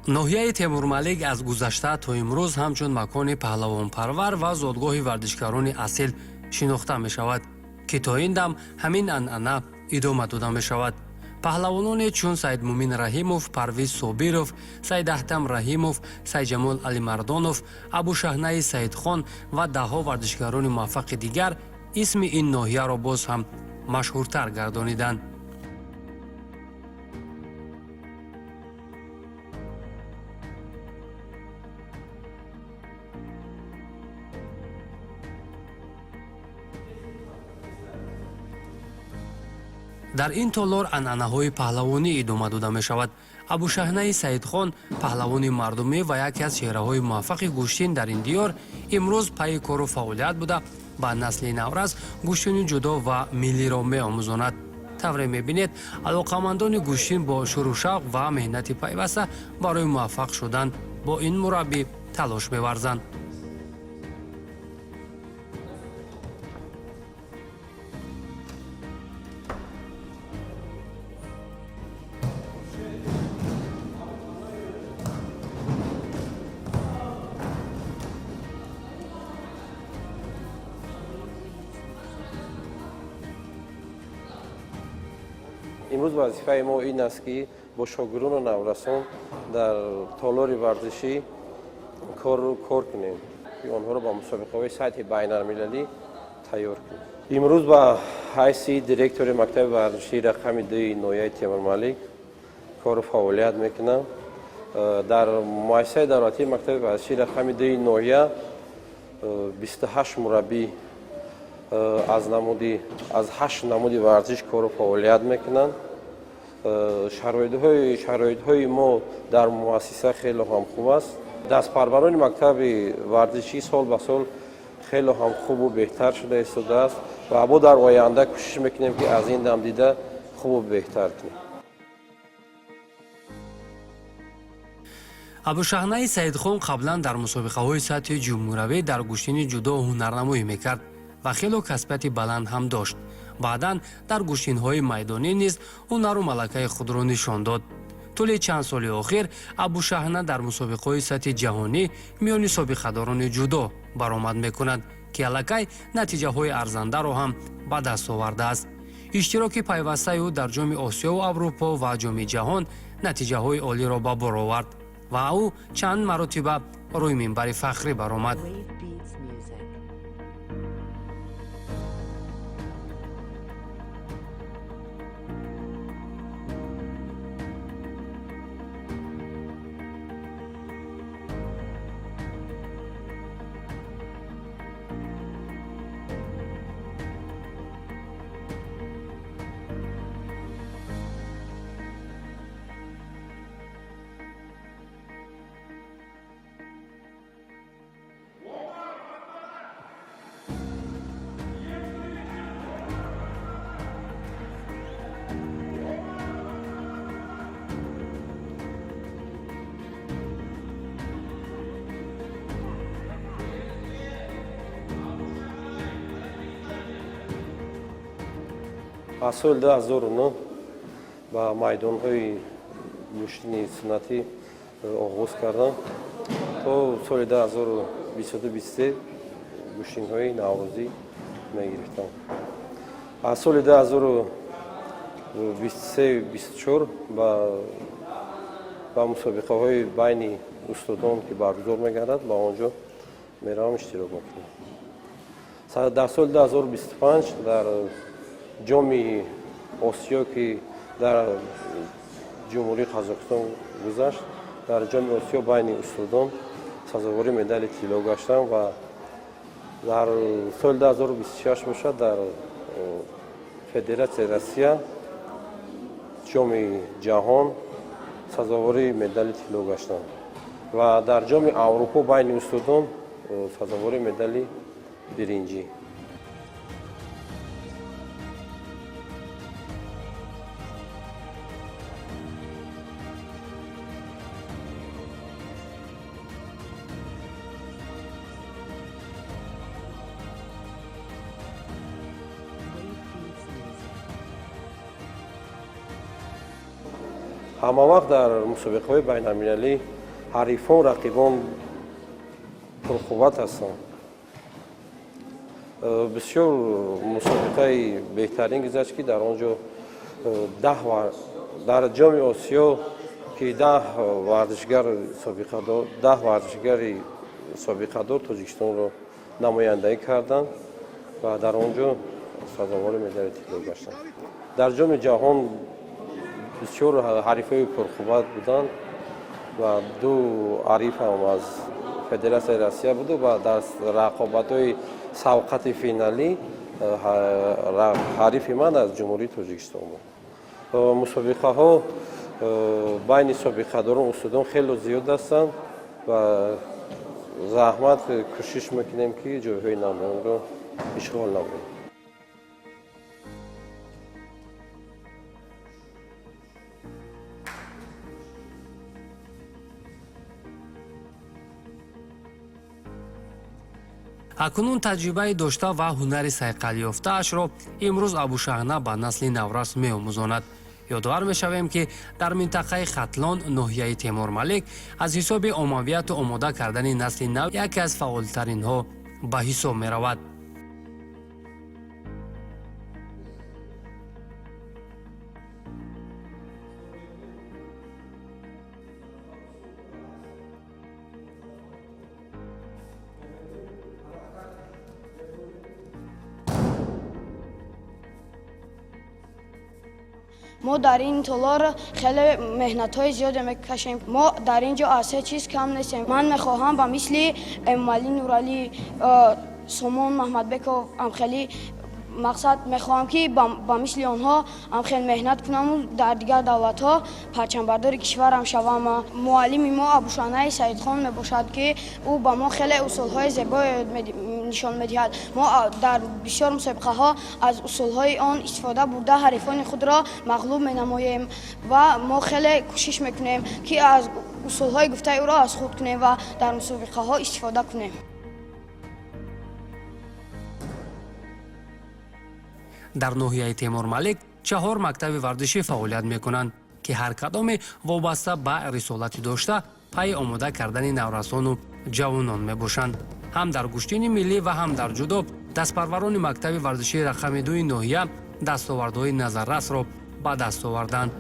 Ноҳияи Темурмалик аз гузашта то имрӯз ҳамчун макони паҳлавонпарвар ва зодгоҳи варзишгарони асил шинохта мешавад, ки то ин дам ҳамин анъана идома дода мешавад. Паҳлавононе чун Саидмумин Раҳимов, Парвиз Собиров, Саидаҳтам Раҳимов, Сайдҷамол Алимардонов, Абушаҳнаи Саидхон ва даҳҳо варзишгарони муваффақи дигар исми ин ноҳияро боз ҳам машҳуртар гардониданд. Дар ин толор анъанаҳои паҳлавонӣ идома дода мешавад. Абушаҳнаи Саидхон, паҳлавони мардумӣ ва яке аз чеҳраҳои муваффақи гӯштин дар ин диёр, имрӯз пайи кору фаъолият буда, ба насли наврас гӯштини ҷудо ва миллиро меомӯзонад. Тавре мебинед, алоқамандони гӯштин бо шуру шавқ ва меҳнати пайваста барои муваффақ шудан бо ин мураббӣ талош меварзанд. Имрӯз вазифаи мо ин аст, ки бо шогирдону наврасон дар толори варзишӣ кор кунем, ки онҳоро ба мусобиқаҳои сатҳи байналмилалӣ тайёр кунем. Имрӯз ба ҳайси директори мактаби варзишии рақами дуи ноҳияи Темурмалик кору фаъолият мекунам. Дар муассисаи давлатии мактаби варзишии рақами дуи ноҳия 28 мураббӣ аз ҳашт намуди варзиш кору фаъолият мекунанд. Шароитҳои мо дар муассиса хеле ҳам хуб аст. Дастпарварони мактаби варзишӣ сол ба сол хеле ҳам хубу беҳтар шуда истодааст ва мо дар оянда кӯшиш мекунем, ки аз ин дам дида хубу беҳтар кунем. Абушаҳнаи Саидхон қаблан дар мусобиқаҳои сатҳи ҷумҳуравӣ дар гӯштини ҷудо ҳунарнамоӣ мекард ва хело касбияти баланд ҳам дошт. Баъдан дар гӯштинҳои майдонӣ низ ҳунару малакаи худро нишон дод. Тӯли чанд соли охир Абушаҳна дар мусобиқаҳои сатҳи ҷаҳонӣ миёни собиқадорони ҷудо баромад мекунад, ки аллакай натиҷаҳои арзандаро ҳам ба даст овардааст. Иштироки пайвастаи ӯ дар Ҷоми Осиёву Аврупо ва Ҷоми ҷаҳон натиҷаҳои олиро ба бор овард ва ӯ чанд маротиба рӯи минбари фахрӣ баромад. Wave Beats Music. Аз соли 2009 ба майдонҳои гӯштини суннатӣ оғоз кардам. То соли 2022-23 гӯштинҳои наврӯзӣ мегирифтам. Аз соли 2023-24 ба мусобиқаҳои байни устодон, ки баргузор мегардад, ба он ҷо меравам, иштирок мекунам. Дар соли 2025 дар Ҷоми Осиё, ки дар Ҷумҳурии Қазоқистон гузашт, дар Ҷоми Осиё байни устодон сазовори медали тилло гаштам ва дар соли 2026 бошад, дар Федератсияи Россия, Ҷоми ҷаҳон сазовори медали тилло гаштам ва дар Ҷоми Аврупо байни устодон сазовори медали биринҷӣ. Wave Beats Music. Ҳама вақт дар мусобиқаҳои байналмилалӣ ҳарифон, рақибон пурқувват ҳастанд. Бисёр мусобиқаи беҳтарин гузашт, ки дар он ҷо дар Ҷоми Осиё, ки 10 варзишгар собиқадор, 10 варзишгари собиқадор Тоҷикистонро намояндагӣ карданд ва дар он ҷо сазовори медали тилло гаштанд. Дар Ҷоми ҷаҳон бисёр ҳарифҳои пурқувват буданд ва ду ҳарифам аз Федератсияи Россия буду ва дар рақобатҳои савқати финалӣ ҳарифи ман аз Ҷумҳурии Тоҷикистон буд. Мусобиқаҳо байни собиқадорон, устодон хело зиёд ҳастанд ва заҳмат кӯшиш мекунем, ки ҷойҳои намоёнро ишғол намоем. Акнун таҷрибаи дошта ва ҳунари сайқалёфтаашро имрӯз Абушаҳна ба насли наврас меомӯзонад. Ёдовар мешавем, ки дар минтақаи Хатлон, ноҳияи Темурмалик, аз ҳисоби оммавияту омода кардани насли нав яке аз фаъолтаринҳо ба ҳисоб меравад. Мо дар ин толор хеле меҳнатҳои зиёде мекашем. Мо дар ин ҷо аз ҳеҷ чиз кам нестем. Ман мехоҳам ба мисли Эмомалӣ Нуралӣ, Сомон Маҳмадбеков, амхелӣ мақсад мехоҳам, ки ба мисли онҳо амхел меҳнат кунаму дар дигар давлатҳо парчамбардори кишварам шавам. Муаллими мо Абушанаи Саидхон мебошад, ки ӯ ба мо хеле усулҳои зебое нишон медиҳад. Мо дар бисёр мусобиқаҳо аз усулҳои он истифода бурда, ҳарифони худро мағлуб менамоем ва мо хеле кӯшиш мекунем, ки аз усулҳои гуфтаи ӯро аз худ кунем ва дар мусобиқаҳо истифода кунем. Дар ноҳияи Темурмалик чаҳор мактаби варзишӣ фаъолият мекунанд, ки ҳар кадоме вобаста ба рисолати дошта пайи омода кардани наврасону ҷавонон мебошанд. Ҳам дар гӯштини миллӣ ва ҳам дар ҷудо дастпарварони мактаби варзишии рақами дуи ноҳия дастовардҳои назаррасро ба даст оварданд.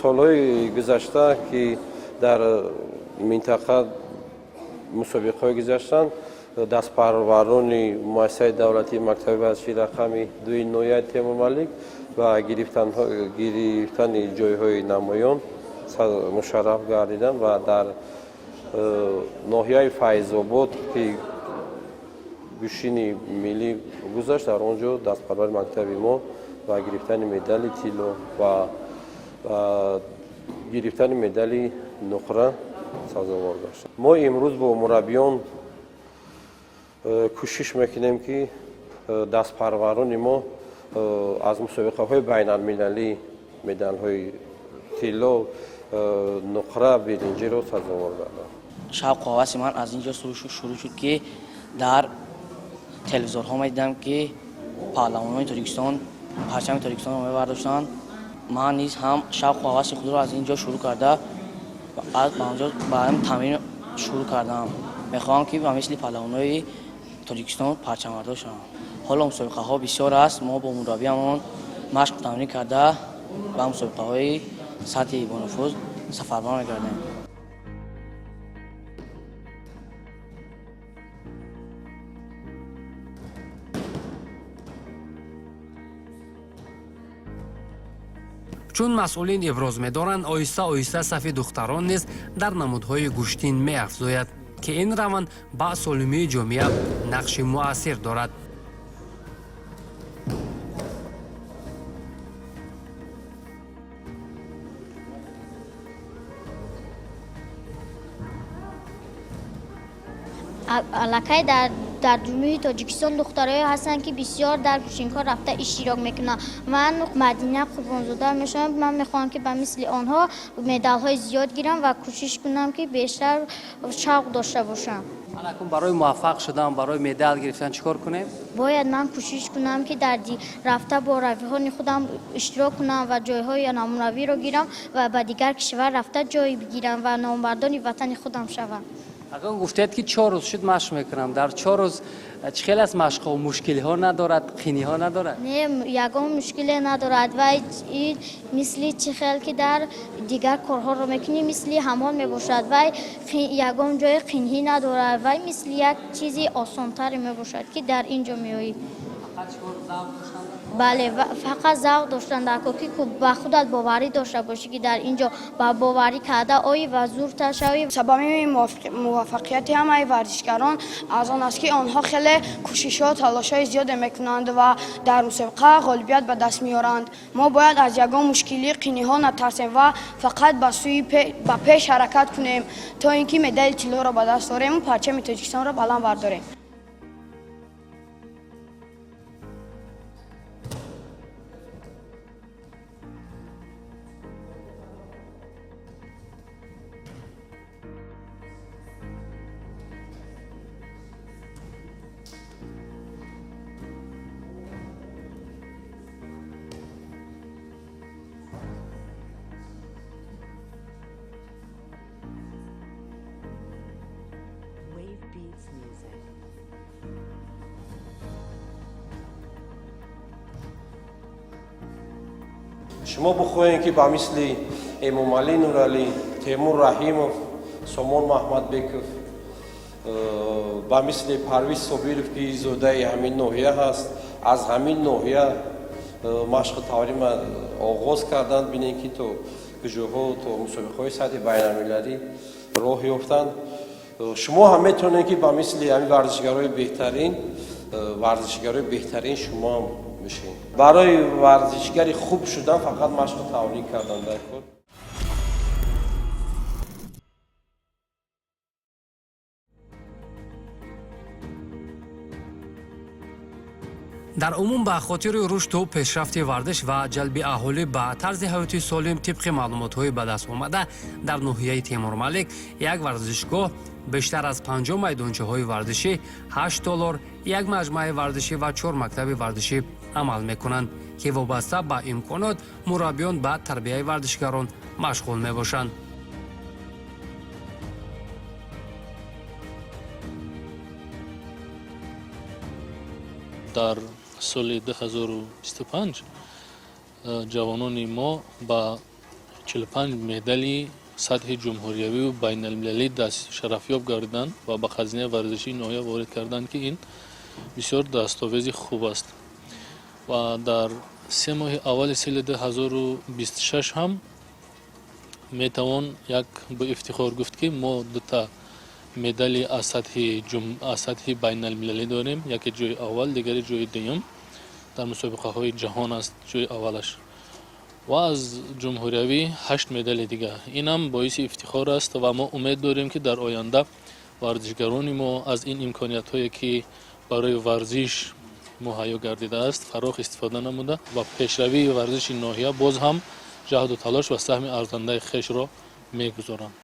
Солҳои гузашта, ки дар минтақа мусобиқаҳое гузаштанд, дастпарварони муассисаи давлатии мактаби варзишии рақами дуи ноҳияи Темурмалик ва гирифтани ҷойҳои намоён мушарраф гардиданд ва дар ноҳияи Файзобод, ки гӯшини миллӣ гузашт, дар он ҷо дастпарвари мактаби мо ва гирифтани медали тилло ва гирифтани медали нуқра сазовор гашт. Мо имрӯз бо мураббиён кӯшиш мекунем, ки дастпарварони мо аз мусобиқаҳои байналмилалӣ медалҳои тилло, нуқра, биринҷиро сазовор гарданд. Шавқу ҳаваси ман аз ин ҷо шурӯъ шуд, ки дар телевизорҳо медидам, ки паҳлавонони Тоҷикистон парчами Тоҷикистонро мебардоштанд. Ман низ ҳам шавқу ҳаваси худро аз ин ҷо шурӯъ карда, ба онҷо ба тамрин шурӯъ кардам. Мехоҳам, ки ба мисли паҳлавонои Тоҷикистон парчамбардор шавам. Ҳоло мусобиқаҳо бисёр аст. Мо бо мураббиамон машқу тамрин карда, ба мусобиқаҳои сатҳи бонуфуз сафарбар мегардем. Чун масъулин иброз медоранд, оҳиста оҳиста сафи духтарон низ дар намудҳои гӯштин меафзояд, ки ин раванд ба солимии ҷомеа нақши муассир дорад. Аллакай дар Ҷумҳурии Тоҷикистон духтарое ҳастанд, ки бисёр дар гӯштинҳо рафта иштирок мекунанд. Ман Мадина Қурбонзода мешавам. Ман мехоҳам, ки ба мисли онҳо медалҳои зиёд гирам ва кӯшиш кунам, ки бештар шавқ дошта бошам. Акнун барои муваффақ шудан, барои медал гирифтан чӣ кор кунем? Бояд ман кӯшиш кунам, ки дар рафта бо рафиқони худам иштирок кунам ва ҷойҳои намунавиро гирам ва ба дигар кишвар рафта ҷой бигирам ва номбардори ватани худам шавам. Акнун гуфтед, ки 4 рӯз шуд машқ мекунам. Дар 4 рӯз чӣ хел аст машқҳо? Мушкилиҳо надорад, қиниҳо надорад? Не, ягон мушкиле надорад ва ин мисли чӣ хел ки дар дигар корҳоро мекунӣ, мисли ҳамон мебошад. Вай ягон ҷои қинҳӣ надорад, вай мисли як чизи осонтаре мебошад, ки дар ин ҷо меоӣ. Бале, фақат завқ доштан дар кор, ки ба худат боварӣ дошта бошӣ, ки дар ин ҷо ба боварӣ карда оӣ ва зуртар шавӣ. Сабаби муваффақияти ҳамаи варзишгарон аз он аст, ки онҳо хеле кӯшишҳо, талошҳои зиёде мекунанд ва дар мусобиқа ғолибият ба даст меоранд. Мо бояд аз ягон мушкилӣ, қиниҳо натарсем ва фақат ба сӯи ба пеш ҳаракат кунем, то ин ки медали тиллоро ба даст орему парчами Тоҷикистонро баланд бардорем. Wave Beats Music. Шумо бихоҳем, ки ба мисли Эмомалӣ Нуралӣ, Темур Раҳимов, Сомон Маҳмадбеков, ба мисли Парвиз Собиров, ки зодаи ҳамин ноҳия ҳаст, аз ҳамин ноҳия машқу таврима оғоз карданд, бинем, ки то куҷоҳо, то мусобиқаҳои сатҳи байналмилалӣ роҳ ёфтанд. Шумо ҳам метавонед, ки ба мисли ҳамин варзишгарои беҳтарин, варзишгарои беҳтарин шумо ҳам бишед. Барои варзишгари хуб шудан фақат машқу таврин кардан дар кор. Дар умум, ба хотири рушду пешрафти варзиш ва ҷалби аҳолӣ ба тарзи ҳаёти солим, тибқи маълумотҳои ба даст омада, дар ноҳияи Темурмалик як варзишгоҳ, бештар аз 50 майдончаҳои варзишӣ, ҳашт толор, як маҷмӯаи варзишӣ ва чор мактаби варзишӣ амал мекунанд, ки вобаста ба имконот мураббиён ба тарбияи варзишгарон машғул мебошанд. Дар соли 2025 ҷавонони мо ба 45 медали сатҳи ҷумҳуриявию байналмилалӣ даст шарафёб гардиданд ва ба хазинаи варзишии ноҳия ворид карданд, ки ин бисёр дастовези хуб аст. Ва дар 3 моҳи аввали соли 2026 ҳам метавон як бо ифтихор гуфт, ки мо дута медали аз сатҳи байналмилалӣ дорем: яке ҷои аввал, дигаре ҷои дуюм дар мусобиқаҳои ҷаҳон аст ҷои аввалаш, ва аз ҷумҳуриявӣ ҳашт медали дигар. Инам боиси ифтихор аст ва мо умед дорем, ки дар оянда варзишгарони мо аз ин имкониятҳое, ки барои варзиш муҳайё гардидааст, фарох истифода намуда ва пешравии варзиши ноҳия боз ҳам ҷаҳду талош ва саҳми арзандаи хешро мегузоранд.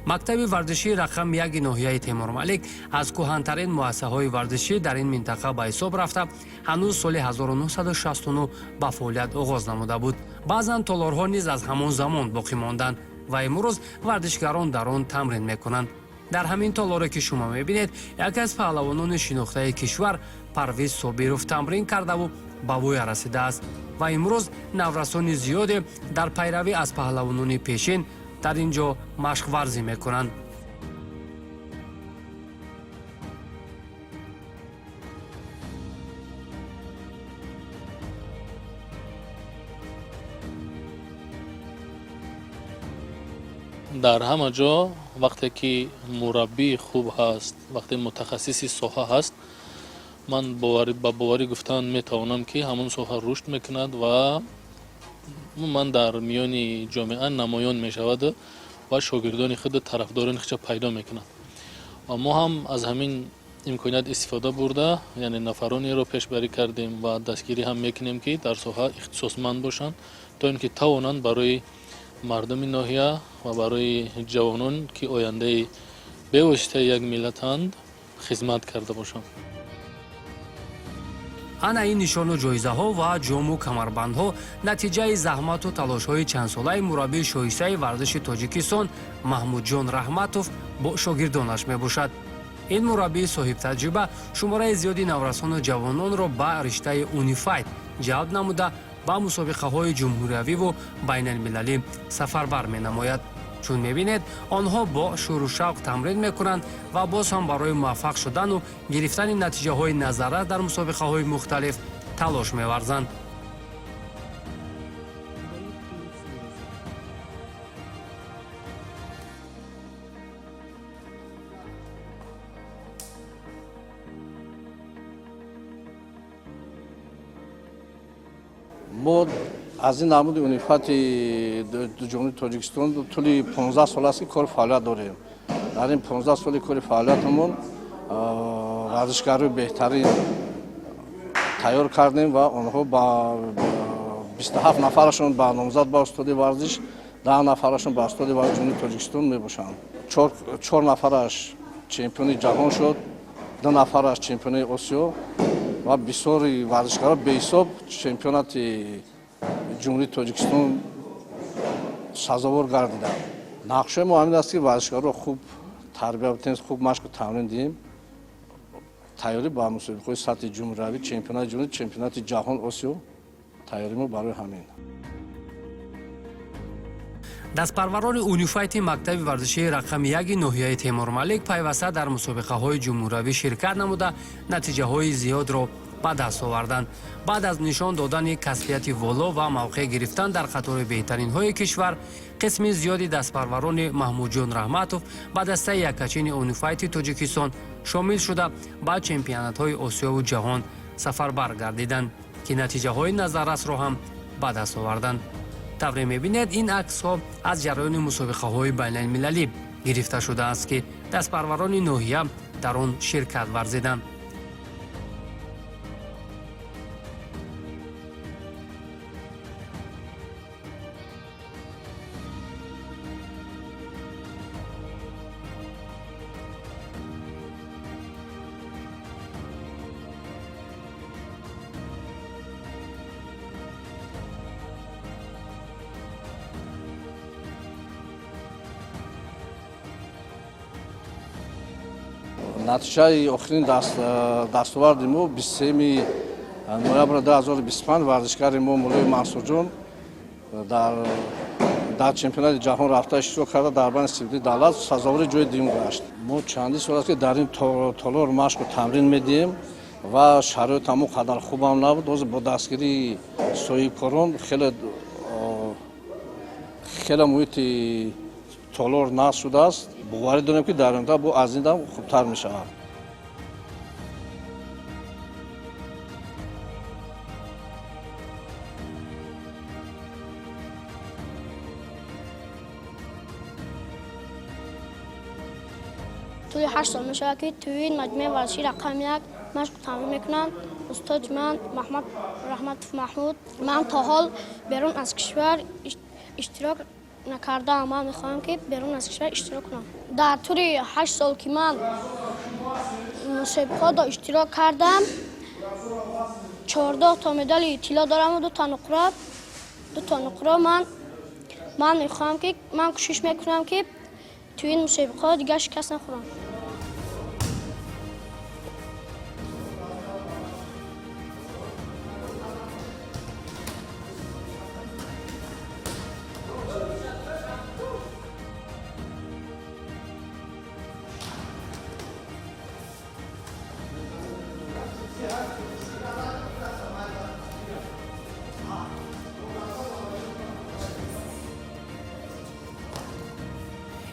Мактаби варзишии рақами яки ноҳияи Темурмалик аз кӯҳантарин муассисаҳои варзишӣ дар ин минтақа ба ҳисоб рафта, ҳанӯз соли 1969 ба фаъолият оғоз намуда буд. Баъзан толорҳо низ аз ҳамон замон боқӣ монданд ва имрӯз варзишгарон дар он тамрин мекунанд. Дар ҳамин толоре, ки шумо мебинед, яке аз паҳлавонони шинохтаи кишвар Парвиз Собиров тамрин кардаву ба воя расидааст ва имрӯз наврасони зиёде дар пайравӣ аз паҳлавонони пешин дар ин ҷо машқварзӣ мекунанд. Дар ҳама ҷо вақте ки мураббии хуб ҳаст, вақте мутахассиси соҳа ҳаст, ман ба боварӣ гуфтан метавонам, ки ҳамон соҳа рушд мекунад ва умуман дар миёни ҷомеа намоён мешавад ва шогирдони худ, тарафдорони худша пайдо мекунад. Ва мо ҳам аз ҳамин имконият истифода бурда, яъне нафаронеро пешбарӣ кардем ва дастгирӣ ҳам мекунем, ки дар соҳа ихтисосманд бошанд, то ин ки тавонанд барои Мардуми ноҳия ва барои ҷавонон, ки ояндаи бевоситаи як миллатанд, хизмат карда бошам. Ана ин нишону ҷоизаҳо ва ҷому камарбандҳо натиҷаи заҳмату талошҳои чандсолаи мураббии шоистаи варзиши Тоҷикистон Маҳмудҷон Раҳматов бо шогирдонаш мебошад. Ин мураббии соҳибтаҷриба шумораи зиёди наврасону ҷавононро ба риштаи унифайт ҷалб намуда, ба мусобиқаҳои ҷумҳуриявиву байналмилалӣ сафарбар менамояд. Чун мебинед, онҳо бо шӯру шавқ тамрин мекунанд ва боз ҳам барои муваффақ шудану гирифтани натиҷаҳои назаррас дар мусобиқаҳои мухталиф талош меварзанд. Wave Beats Music. Мо аз ин намуди унифайти Ҷумҳурии Тоҷикистон тӯли 15 сол аст, ки кори фаъолият дорем. Дар ин 15 соли кори фаъолиятамон варзишгарои беҳтарин тайёр кардем ва онҳо ба 27 нафарашон ба номзад ба устоди варзиш, 10 нафарашон ба устоди варзиши Ҷумҳурии Тоҷикистон мебошанд. Чор нафараш чемпиони ҷаҳон шуд, ду нафараш чемпиони Осиё ва бисёри варзишгарон беҳисоб чемпионати Ҷумҳурии Тоҷикистон сазовор гардиданд. Нақшаи мо ҳамин аст, ки варзишгарро хуб тарбия битем, хуб машқу тамрин диҳем, тайёрӣ ба мусобиқаҳои сатҳи ҷумҳуриявӣ, чемпионати ҷумҳурӣ, чемпионати ҷаҳон, Осиё, тайёрӣ мо барои ҳамин. Дастпарварони унифайти мактаби варзишии рақами яки ноҳияи Темурмалик пайваста дар мусобиқаҳои ҷумҳуриявӣ ширкат намуда, натиҷаҳои зиёдро ба даст оварданд. Баъд аз нишон додани касбияти воло ва мавқеъ гирифтан дар қатори беҳтаринҳои кишвар, қисми зиёди дастпарварони Маҳмудҷон Раҳматов ба дастаи яккачини унифайти Тоҷикистон шомил шуда, ба чемпионатҳои Осиёву ҷаҳон сафарбар гардиданд, ки натиҷаҳои назаррасро ҳам ба даст оварданд. Тавре мебинед, ин аксҳо аз ҷараёни мусобиқаҳои байналмилалӣ гирифта шудааст, ки дастпарварони ноҳия дар он ширкат варзиданд. Натиҷаи охирин дастоварди мо 23 ноябри 2025 варзишгари мо Муллои Мансурҷон дар чемпионати ҷаҳон рафта иштирок карда, дар байни 32 давлат сазовори ҷои дуюм гашт. Мо чандин сол аст, ки дар ин толор машқу тамрин медиҳем ва шароит ҳамон қадар хубам набуд. Ҳозир бо дастгирии соҳибкорон хеле муҳити толор нағз шудааст. Боварӣ дорем, ки дар оянда бо аз ин ҳам хубтар мешавад. Тӯли 8 сол мешавад, ки тӯи маҷмӯаи варзишӣ рақами як машқу тамрин мекунам. Устоди ман Маҳмад Раҳматов Маҳмуд. Ман то ҳол берун аз кишвар иштирок накардаам. Ман мехоҳам, ки берун аз кишвар иштирок кунам. Дар тӯли 8 сол, ки ман мусобиқаҳо иштирок кардам, 14 то медали тилло дораму дута нуқра, дута нуқра. Ман мехоҳам, ки ман кӯшиш мекунам, ки тӯи ин мусобиқаҳо дигар шикаст нахӯрам.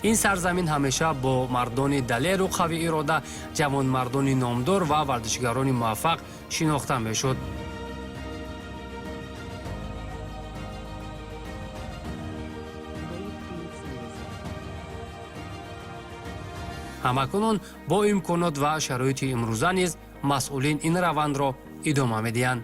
Ин сарзамин ҳамеша бо мардони далеру қавиирода, ҷавонмардони номдор ва варзишгарони муваффақ шинохта мешуд. Wave Beats Music. Ҳамакунун бо имконот ва шароити имрӯза низ масъулин ин равандро идома медиҳанд.